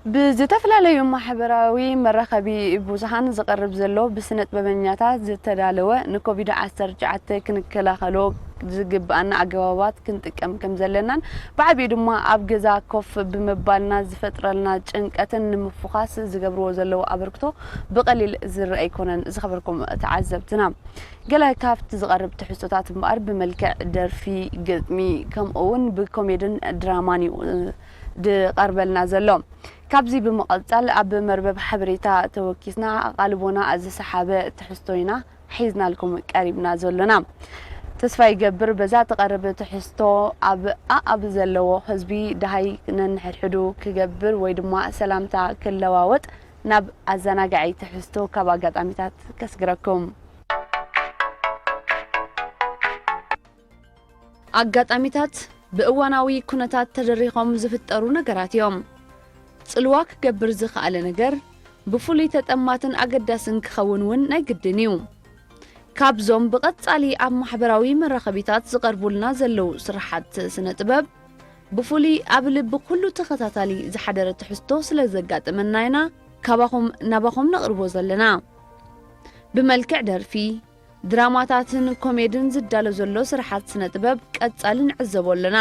ብዝተፈላለዩ ማሕበራዊ መራኸቢ ብዙሃን ዝቐርብ ዘሎ ብስነ ጥበበኛታት ዝተዳለወ ንኮቪድ ዓሰርተ ትሽዓተ ክንከላኸሎ ዝግብኣና ኣገባባት ክንጥቀም ከም ዘለናን ብዓቢኡ ድማ ኣብ ገዛ ኮፍ ብምባልና ዝፈጥረልና ጭንቀትን ንምፍዃስ ዝገብርዎ ዘለዉ ኣበርክቶ ብቐሊል ዝረአ ኣይኮነን። ዝኸበርኩም ተዓዘብትና፣ ገለ ካብቲ ዝቐርብ ትሕዝቶታት እምበኣር ብመልክዕ ደርፊ፣ ግጥሚ፣ ከምኡ እውን ብኮሜድን ድራማን እዩ ዝቐርበልና ዘሎ። ካብዚ ብምቕጻል ኣብ መርበብ ሓበሬታ ተወኪስና ኣቓልቦና ዝሰሓበ ትሕዝቶ ኢና ሒዝናልኩም ቀሪብና ዘሎና። ተስፋ ይገብር በዛ ትቐርብ ትሕዝቶ ኣብ ኣኣብ ዘለዎ ህዝቢ ደሃይ ነንሕድሕዱ ክገብር ወይ ድማ ሰላምታ ክለዋወጥ ናብ ኣዘናጋዒ ትሕዝቶ ካብ ኣጋጣሚታት ከስግረኩም። ኣጋጣሚታት ብእዋናዊ ኩነታት ተደሪኾም ዝፍጠሩ ነገራት እዮም። ጽልዋ ክገብር ዝኸኣለ ነገር ብፍሉይ ተጠማትን ኣገዳስን ክኸውን እውን ናይ ግድን እዩ። ካብዞም ብቐጻሊ ኣብ ማሕበራዊ መራኸቢታት ዝቐርቡልና ዘለዉ ስርሓት ስነ ጥበብ፣ ብፍሉይ ኣብ ልቢ ኩሉ ተኸታታሊ ዝሓደረ ትሕዝቶ ስለ ዘጋጠመና ኢና ካባኹም ናባኹም ነቕርቦ ዘለና። ብመልክዕ ደርፊ፣ ድራማታትን ኮሜድን ዝዳሎ ዘሎ ስርሓት ስነ ጥበብ ቀጻሊ ንዕዘቦ ኣለና።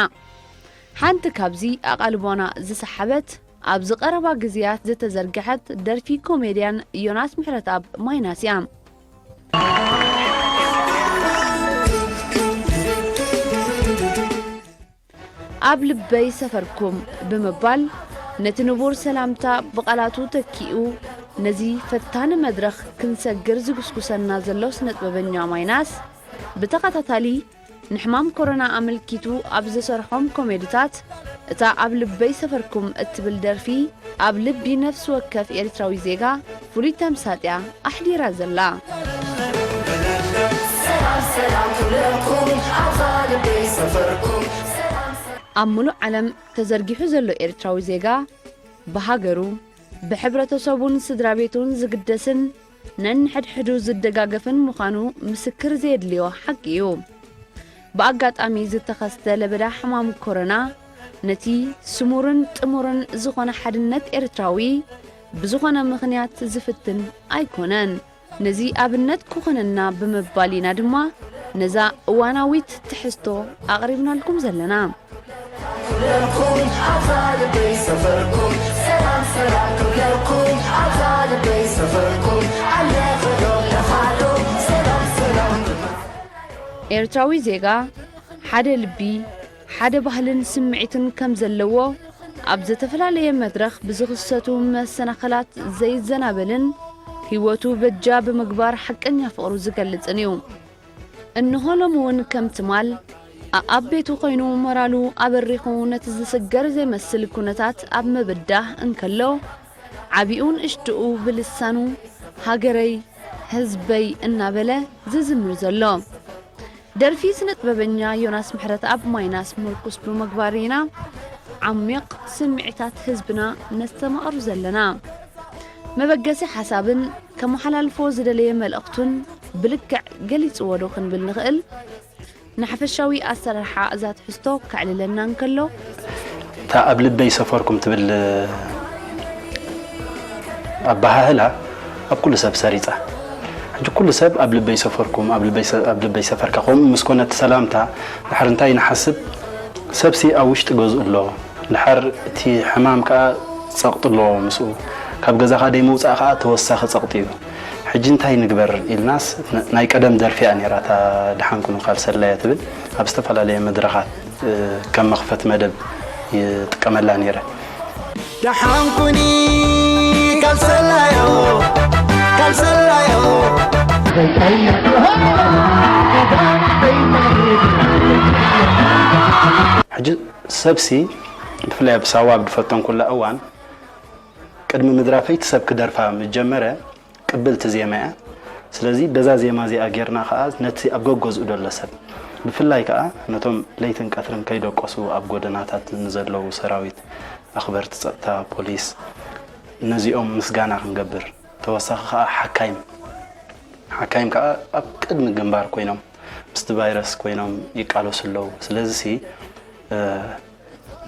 ሓንቲ ካብዚ ኣቓልቦና ዝሰሓበት ኣብዚ ቀረባ ግዜያት ዝተዘርግሐት ደርፊ ኮሜድያን ዮናስ ምሕረትኣብ ማይናስ እያ። ኣብ ልበይ ሰፈርኩም ብምባል ነቲ ንቡር ሰላምታ ብቓላቱ ተኪኡ ነዚ ፈታኒ መድረኽ ክንሰግር ዝጉስጉሰና ዘሎ ስነ ጥበበኛ ማይናስ ብተኸታታሊ ንሕማም ኮሮና ኣመልኪቱ ኣብ ዝሰርሖም ኮሜድታት እታ ኣብ ልበይ ሰፈርኩም እትብል ደርፊ ኣብ ልቢ ነፍሲ ወከፍ ኤርትራዊ ዜጋ ፍሉይ ተምሳጥያ ኣሕዲራ ዘላ። ሰላም ሰላም ክብለኩም ኣብዛ ልበይ ሰፈርኩም። ኣብ ሙሉእ ዓለም ተዘርጊሑ ዘሎ ኤርትራዊ ዜጋ ብሃገሩ፣ ብሕብረተሰቡን ስድራ ቤቱን ዝግደስን ነንሕድሕዱ ዝደጋገፍን ምዃኑ ምስክር ዘየድልዮ ሓቂ እዩ። ብኣጋጣሚ ዝተኸስተ ለበዳ ሕማም ኮሮና ነቲ ስሙርን ጥሙርን ዝኾነ ሓድነት ኤርትራዊ ብዝኾነ ምኽንያት ዝፍትን ኣይኮነን። ነዚ ኣብነት ክኾነና ብምባል ኢና ድማ ነዛ እዋናዊት ትሕዝቶ ኣቕሪብናልኩም ዘለና። ኤርትራዊ ዜጋ ሓደ ልቢ፣ ሓደ ባህልን ስምዒትን ከም ዘለዎ ኣብ ዝተፈላለየ መድረኽ ብዝኽሰቱ መሰናኸላት ዘይዘናበልን ህይወቱ በጃ ብምግባር ሓቀኛ ፍቕሩ ዝገልጽን እዩ። እንሆ ሎሚ እውን ከም ትማል ኣኣብ ቤቱ ኮይኑ ሞራሉ ኣበሪኹ ነቲ ዝስገር ዘይመስል ኩነታት ኣብ ምብዳህ እንከሎ ዓቢኡ ንእሽትኡ ብልሳኑ ሃገረይ ህዝበይ እናበለ ዝዝምር ዘሎ። ደርፊ ስነ ጥበበኛ ዮናስ ምሕረትኣብ ማይናስ ምርኩስ ብምግባር ኢና ዓሚቕ ስምዒታት ህዝብና ነስተማቕር ዘለና። መበገሲ ሓሳብን ከመሓላልፎ ዝደለየ መልእኽቱን ብልክዕ ገሊጽዎ ዶ ክንብል ንኽእል? ንሓፈሻዊ ኣሰራርሓ እዛ ትሕዝቶ ከዕልለና እንከሎ፣ እታ ኣብ ልበይ ሰፈርኩም ትብል ኣበሃህላ ኣብ ኩሉ ሰብ ሰሪጻ። ሕጂ ኩሉ ሰብ ኣብ ልበይ ሰፈርኩም፣ ኣብ ልበይ ሰ-፣ ኣብ ልበይ ሰፈርካ፣ ከምኡ ምስ ኮነ እቲ ሰላምታ ድሓር እንታይ ንሓስብ? ሰብሲ ኣብ ውሽጢ ገዝኡ ኣሎ። ድሓር እቲ ሕማም ከኣ ጸቕጢ ኣለዎ ምስኡ። ካብ ገዛኻ ደይ ምውጻእ ከኣ ተወሳኺ ጸቕጢ እዩ። ሕጂ እንታይ ንግበር ኢልናስ፣ ን-፣ ናይ ቀደም ደርፊ እያ ነይራ፣ እታ ደሓን ኩኑ ካልሰላየ ትብል። ኣብ ዝተፈላለየ መድረኻት፣ እ፣ ከም መኽፈቲ መደብ ይጥቀመላ ነይረ። ደሓን ኩኒ ካልሰላዮ፣ ካልሰላዮ። ሕጂ ሰብሲ ብፍላይ ኣብ ሳዋ ኣብ ዝፈተንኩላ እዋን ቅድሚ ምድራፈይ እቲ ሰብ ክደርፋ ምስ ጀመረ ቅብልቲ ዜማ እያ። ስለዚ በዛ ዜማ እዚኣ ጌርና ከኣ ነቲ ኣብ ገገዝኡ ዘሎ ሰብ ብፍላይ ከኣ ነቶም ለይትን ቀትርን ከይደቀሱ ኣብ ጎደናታት ንዘለዉ ሰራዊት፣ ኣኽበርቲ ጸጥታ፣ ፖሊስ ነዚኦም ምስጋና ክንገብር፣ ተወሳኺ ከኣ ሓካይም፣ ሓካይም ከኣ ኣብ ቅድሚ ግንባር ኮይኖም ምስቲ ቫይረስ ኮይኖም ይቃለሱ ኣለዉ። ስለዚሲ፣ እ፣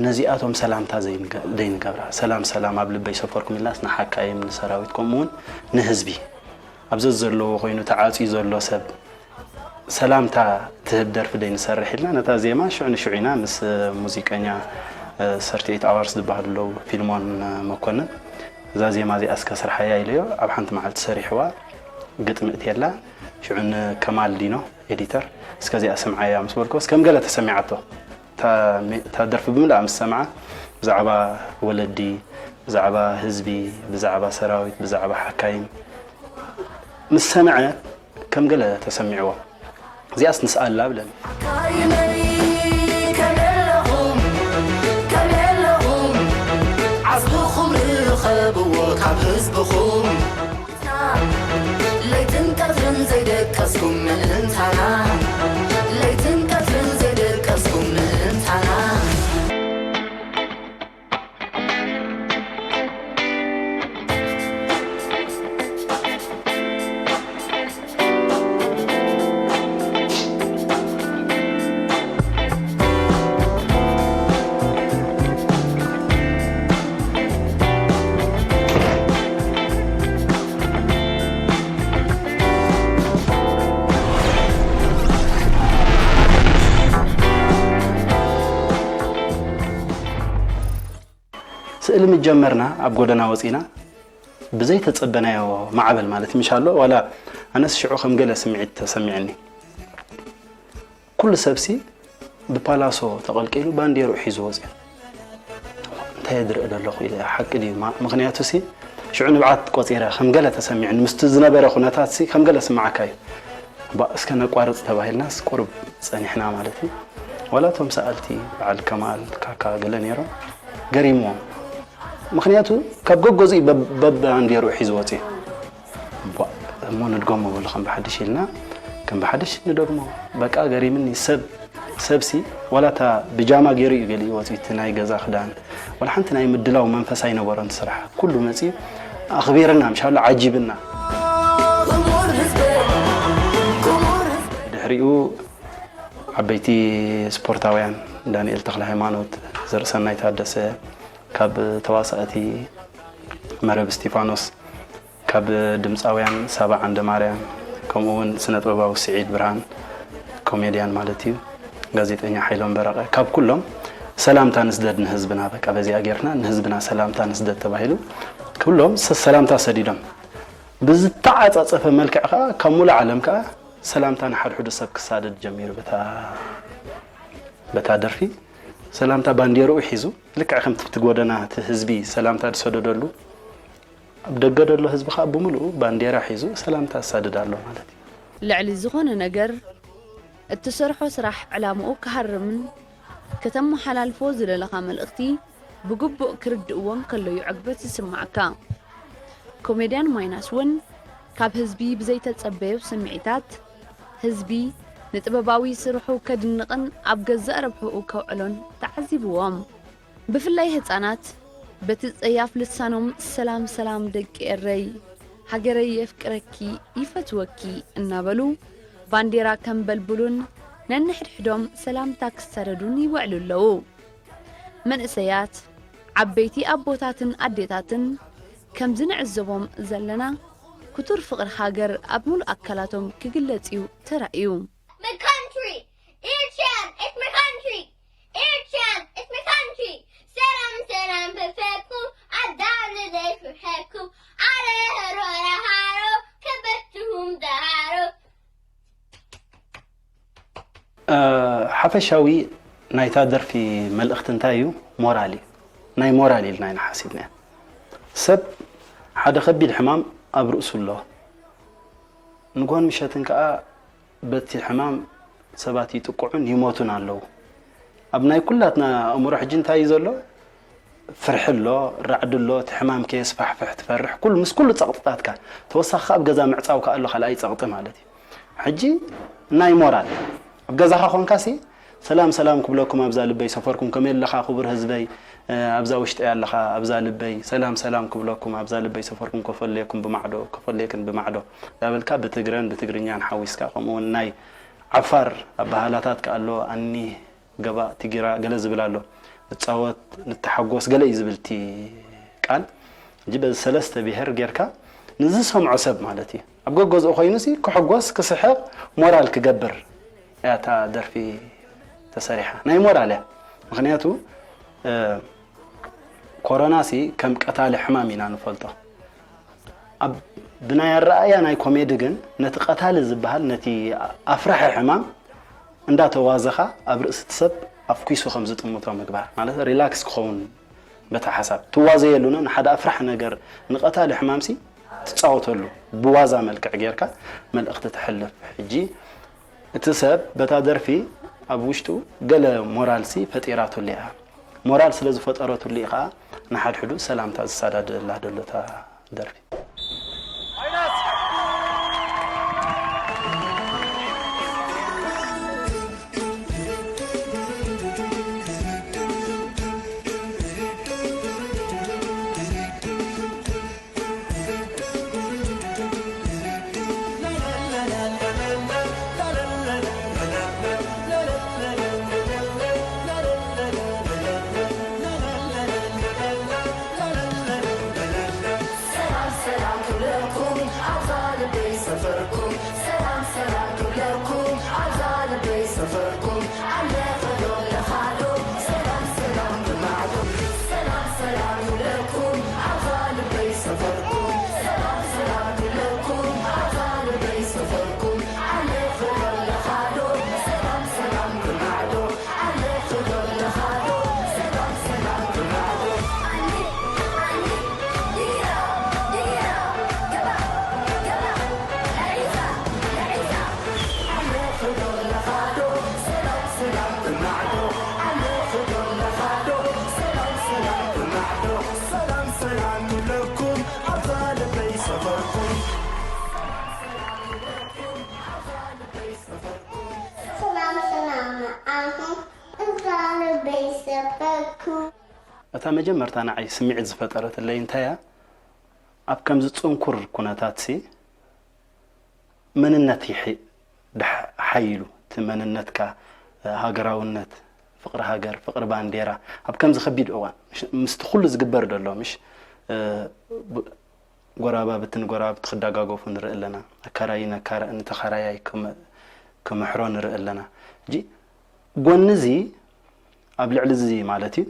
ነዚኣቶም ሰላምታ ዘይንገ-፣ ዘይንገብራ። "ሰላም ሰላም ኣብ ልበይ ሰፈርኩም" ኢልናስ ንሓካይም፣ ንሰራዊት፣ ከምኡ እውን ንህዝቢ፣ ኣብ ዘዘለዎ ኮይኑ ተዓፅዩ ዘሎ ሰብ ሰላምታ ትህብ ደርፊ ደይ ንሰርሕ ኢልና ነታ ዜማ ሽዑ ንሽዑ ኢና ምስ ሙዚቀኛ፣ እ፣ ሰርቲኤት ኣዋርስ ዝበሃሉ ኣለዉ፣ ፊልሞን፣ እ፣ መኮንን፣ "እዛ ዜማ እዚኣ እስከ ስርሓያ" ኢለዮ። ኣብ ሓንቲ መዓልቲ ሰሪሕዋ፣ ግጥሚ እትየላ። ሽዑ ንከማል ዲኖ ኤዲተር፣ "እስከ እዚኣ ስምዓያ" ምስ በልኩ፣ ከም ገለ ተሰሚዓቶ። እታ ሜ-፣ እታ ደርፊ ብምልኣ ምስ ሰምዓ፣ ብዛዕባ ወለዲ፣ ብዛዕባ ህዝቢ፣ ብዛዕባ ሰራዊት፣ ብዛዕባ ሓካይም ምስ ሰምዐ፣ ከም ገለ ተሰሚዕዎ። "እዚኣስ ንስኣላ" ብለኒ። ሓካይመይ ከመይ ኣለኹም? ከመይ ኣለኹም? ዓስብኹም ርኸብዎ ካብ ህዝብኹም። ለይትን ቀትርን ዘይደቀስኩም ምእንታና፣ ለይትን ቀትርን ዘይደቀስኩም ምእንታና። ስእሊ ምጀመርና ኣብ ጎደና ወጺና ብዘይተጸበናዮ ማዕበል ማለት ምሽ ኣሎ። ዋላ ኣነስ ሽዑ ከም ገለ ስምዒት ተሰሚዕኒ። ኩሉ ሰብሲ ብፓላሶ ተቐልቂሉ ባንዴርኡ ሒዙ ወጺኡ። "እንታይ እየ ዝርኢ ዘለኹ?" ኢለ፣ "ሓቂ ድዩ?" ማ-፣ ምኽንያቱ ሲ ሽዑ ንብዓት ቆጺረ ከም ገለ ተሰሚዕኒ። ምስቲ ዝነበረ ኩነታት ሲ ከም ገለ ስምዓካ እዩ። "ባ፣ እስከ ነቋርጽ" ተባሂልናስ ቁሩብ ጸኒሕና ማለት እዩ። ዋላ እቶም ሰኣልቲ በዓል ከማል፣ ካካ ገለ ነይሮም፣ ገሪምዎም። ምኽንያቱ ካብ ገገዝኡ በብ-፣ በብባንዴርኡ ሒዙ ወጺኡ። ቧ፣ እሞ ንድገሞ በሉ ከም ብሓድሽ ኢልና፣ ከም ብሓድሽ ንደግሞ። በቃ ገሪምኒ፣ ሰብ፣ ሰብሲ ዋላ እታ ብጃማ ገይሩ እዩ ገሊኡ ወጺኡ፣ እቲ ናይ ገዛ ክዳን። ዋላ ሓንቲ ናይ ምድላው መንፈስ ኣይነበሮን እቲ ስራሕ። ኩሉ መጺኡ ኣኽቢርና፣ ምሻሎ ዓጂብና። ክቡር ህዝበይ፣ ክቡር ህዝበይ። ድሕሪኡ ዓበይቲ ስፖርታውያን ዳንኤል ተኽለ ሃይማኖት፣ ዘርእሰናይ ታደሰ፣ ካብ ተዋሳእቲ መረብ እስቲፋኖስ፣ ካብ ድምፃውያን ሳባ ዓንደማርያም፣ ከምኡ እውን ስነ ጥበባዊ ስዒድ ብርሃን፣ ኮሜድያን ማለት እዩ፣ ጋዜጠኛ ሓይሎም በረቐ፣ ካብ ኩሎም ሰላምታ ንስደድ ንህዝብና፣ በቃ በዚኣ ጌርና ንህዝብና ሰላምታ ንስደድ ተባሂሉ፣ ኩሎም ሰ-፣ ሰላምታ ሰዲዶም። ብዝተዓጻጸፈ መልክዕ ከኣ ካብ ሙሉእ ዓለም ከኣ ሰላምታ ንሓድሕዱ ሰብ ክሳደድ ጀሚሩ። በታ፣ በታ ደርፊ ሰላምታ ባንዴርኡ ሒዙ፣ ልክዕ ከምቲ ኣብቲ ጎደና እቲ ህዝቢ ሰላምታ ዝሰደደሉ፣ ኣብ ደገ ዘሎ ህዝቢ ከኣ ብምሉኡ ባንዴራ ሒዙ ሰላምታ ዝሳደድ ኣሎ ማለት እዩ። ልዕሊ ዝኾነ ነገር፣ እትሰርሖ ስራሕ ዕላምኡ ክሃርምን ከተመሓላልፎ ዝደለኻ መልእኽቲ ብግቡእ ክርድእዎ እንከሎ እዩ ዕግበት ዝስምዓካ። ኮሜድያን ማይናስ እውን ካብ ህዝቢ ብዘይተጸበዮ ስምዒታት፣ ህዝቢ ንጥበባዊ ስርሑ ከድንቕን ኣብ ገዛእ ረብሕኡ ከውዕሎን ተዓዚብዎም። ብፍላይ ህጻናት በቲ ጸያፍ ልሳኖም "ሰላም ሰላም ደቂ ኤረይ፣ ሃገረይ የፍቅረኪ፣ ይፈትወኪ" እናበሉ ባንዴራ ከንበልብሉን ነንሕድሕዶም ሰላምታ ክሳደዱን ይውዕሉ ኣለዉ። መንእሰያት፣ ዓበይቲ ኣቦታትን ኣዴታትን ከምዚ ንዕዘቦም ዘለና ክቱር ፍቕሪ ሃገር ኣብ ሙሉእ ኣካላቶም ክግለጽ እዩ ተራእዩ። My country, Eritrea, it's my country. Eritrea, it's my country. ሰላም ሰላም በፈኩ ኣዳነ ዘይፍሐኩ ኣረ ሮራ ሃሮ ከበትሁም ደሃሮ። እ፣ ሓፈሻዊ ናይታ ደርፊ መልእኽቲ እንታይ እዩ? ሞራል እዩ። ናይ ሞራል ኢልና ኢና ሓሲብናያ። ሰብ ሓደ ከቢድ ሕማም ኣብ ርእሱ ኣሎ። ንግሆን ምሸትን ከኣ በቲ ሕማም ሰባት ይጥቅዑን ይሞቱን ኣለዉ። ኣብ ናይ ኩላትና ኣእምሮ ሕጂ እንታይ እዩ ዘሎ? ፍርሒ ኣሎ፣ ራዕዲ ኣሎ፣ እቲ ሕማም ከየስፋሕፍሕ ትፈርሕ፣ ኩሉ፣ ምስ ኩሉ ጸቕጥታትካ፣ ተወሳኺ ኣብ ገዛ ምዕጻው ከኣ ኣሎ ካልኣይ ጸቕጢ ማለት እዩ። ሕጂ ናይ ሞራል፣ ኣብ ገዛኻ ኮንካሲ፣ ሰላም ሰላም ክብለኩም ኣብዛ ልበይ ሰፈርኩም፣ ከመይ ኣለኻ ክቡር ህዝበይ፣ እ፣ ኣብዛ ውሽጠይ ኣለኻ ኣብዛ ልበይ፣ ሰላም ሰላም ክብለኩም ኣብዛ ልበይ ሰፈርኩም፣ ከፈልየኩም ብማዕዶ፣ ከፈልየክን ብማዕዶ፣ እንዳበልካ ብትግረን ብትግርኛን ሓዊስካ፣ ከምኡ እውን ናይ ዓፋር ኣበሃህላታት ከኣ ኣሎ፣ ኣኒ ገባ፣ ትጊራ፣ ገለ ዝብል ኣሎ። ንጻወት፣ ንተሓጎስ ገለ እዩ ዝብል እቲ ቃል። ሕጂ በዚ ሰለስተ ብሄር ጌርካ ንዝሰምዖ ሰብ ማለት እዩ። ኣብ ገገዝኡ ኮይኑሲ ክሕጎስ፣ ክስሕቕ፣ ሞራል ክገብር እያ እታ ደርፊ ተሰሪሓ። ናይ ሞራል እያ። ምኽንያቱ፣ እ፣ ኮሮናሲ ከም ቀታሊ ሕማም ኢና ንፈልጦ። ኣብ ብናይ ኣረኣእያ ናይ ኮሜዲ ግን ነቲ ቀታሊ ዝበሃል፣ ነቲ ኣፍራሒ ሕማም እንዳተዋዘኻ ኣብ ርእሲ እቲ ሰብ ኣፍኲሱ ከም ዝጥምቶ ምግባር፣ ማለት ሪላክስ ክኸውን በታ ሓሳብ ትዋዘየሉን ንሓደ ኣፍራሒ ነገር ንቐታሊ ሕማምሲ ትጻወተሉ ብዋዛ መልክዕ ጌርካ መልእኽቲ ተሕልፍ። ሕጂ እቲ ሰብ በታ ደርፊ ኣብ ውሽጡ ገለ ሞራልሲ ፈጢራትሉ እያ። ሞራል ስለ ዝፈጠረትሉ እዩ ኸዓ ንሓድሕዱ ሰላምታ ዝሰዳደላ ዘሎ እታ ደርፊ። ሰላም ሰላም ክብለኩም ኣብዛ ልበይ ሰፈርኩም። ሰላም ሰላም ክብለኩም ኣብዛ ልበይ ሰፈርኩም። ኣለኺ ዶ ኣለኻ ዶ? ሰላም ሰላም ብማዕዶ። ሰላም ሰላም ክብለኩም ኣብዛ ልበይ ሰፈርኩም። ሰላም ሰላም ክብለኩም ኣብዛ ልበይ ሰፈርኩም። ኣለኺ ዶ ኣለኻ ዶ? ሰላም ሰላም ብማዕዶ። እታ መጀመርታ ንዓይ ስምዒት ዝፈጠረትለይ እንታይ እያ? ኣብ ከምዚ ጽንኩር ኩነታትሲ መንነት ይሕ-፣ ድሕ-፣ ሓይሉ፣ እቲ መንነትካ፣ ሃገራውነት፣ ፍቕሪ ሃገር፣ ፍቕሪ ባንዴራ፣ ኣብ ከምዚ ከቢድ እዋን፣ ምሽ-፣ ምስቲ ኩሉ ዝግበር ዘሎ፣ ምሽ፣ እ፣ ብ-፣ ጎራባብቲ ንጎራባብቲ ክደጋገፉ ንርኢ ኣለና። ኣካራዪ ነካራ-፣ ንተኻራያይ ክም-፣ ክምሕሮ ንርኢ ኣለና። ሕጂ፣ ጎኒ እዚ፣ ኣብ ልዕሊ እዚ ማለት እዩ፣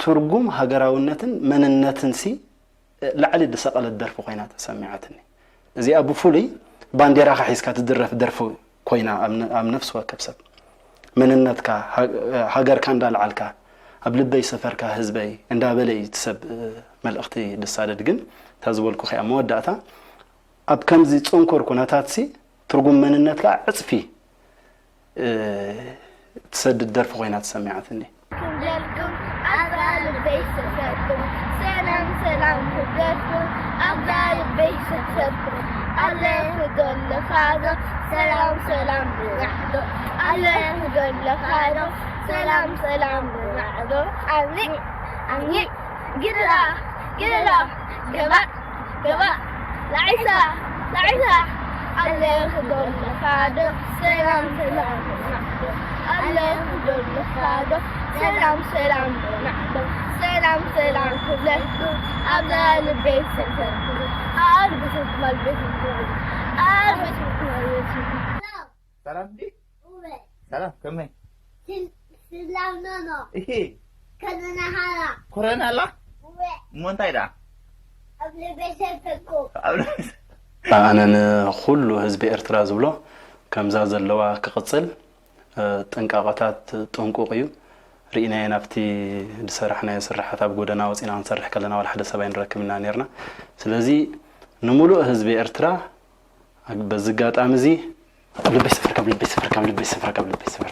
ትርጉም ሃገራውነትን መንነትንሲ ላዕሊ ዝሰቐለት ደርፊ ኮይና ተሰሚዓትኒ። እዚኣ ብፍሉይ ባንዴራኻ ሒዝካ ትድረፍ ደርፊ ኮይና ኣብ ነ-፣ ኣብ ነፍሲ ወከፍ ሰብ መንነትካ፣ ሃ-፣ ሃገርካ እንዳልዓልካ ኣብ ልበይ ሰፈርካ ህዝበይ እንዳበለ እዩ እቲ ሰብ፣ እ፣ መልእኽቲ ዝሳደድ። ግን እታ ዝበልኩኺ ኣብ መወዳእታ ኣብ ከምዚ ጽንኩር ኩነታትሲ ትርጉም መንነትካ ዕጽፊ እ፣ ትሰድድ ደርፊ ኮይና ተሰሚዓትኒ። ክብለልኩም ኣብዛ ልበይ ሰፈርኩም፣ ሰላም ሰላም ክብለልኩም ኣብዛ ልበይ ሰፈርኩም። ኣለኺ ዶ ኣለኻ ዶ? ሰላም ሰላም ብማዕዶ። ኣለኺ ዶ ኣለኻ ዶ? ሰላም ሰላም ብማዕዶ። ኣኒ፣ ኣኒ፣ ግድራ፣ ግድራ፣ ገባእ፣ ገባእ፣ ላዒሳ፣ ላዒሳ። ኣለኺ ዶ ኣለኻ ዶ? ሰላም ሰላም ብማዕዶ። ኣለኺ ዶ ኣለኻ ዶ? ሰላም ሰላም ብማዕዶ። ሰላም ሰላም ክብለልኩም ኣብዛ ልበይ ሰፈርኩም። ኣርብስት መልበስት ኣርብስት መልበስት ሰላም ዲ? እወ፣ ሰላም ከመይ? ስል- ስላም ኖኖ። እሂ ከነናሃራ። ኮረና ኣላ? እወ፣ እሞ እንታይ ደኣ? ኣብ ልቤ ሰፈርኩ። ኣብ ኣነ ንኹሉ ህዝቢ ኤርትራ ዝብሎ ከምዛ ዘለዋ ክቕጽል፣ እ፣ ጥንቃቐታት ጥንቁቕ እዩ። ርኢናዮ ናብቲ ዝሰራሕናዮ ስራሓት ኣብ ጎደና ወጺና ክንሰርሕ ከለና ዋላ ሓደ ሰብ ኣይንረክብና ኔርና። ስለዚ ንምሉእ ህዝቢ ኤርትራ በዚ ኣጋጣሚ እዚ ልበይ ሰፈር ካብ ልበይ ሰፈር ካብ ልበይ ሰፈር ካብ ልበይ ሰፈር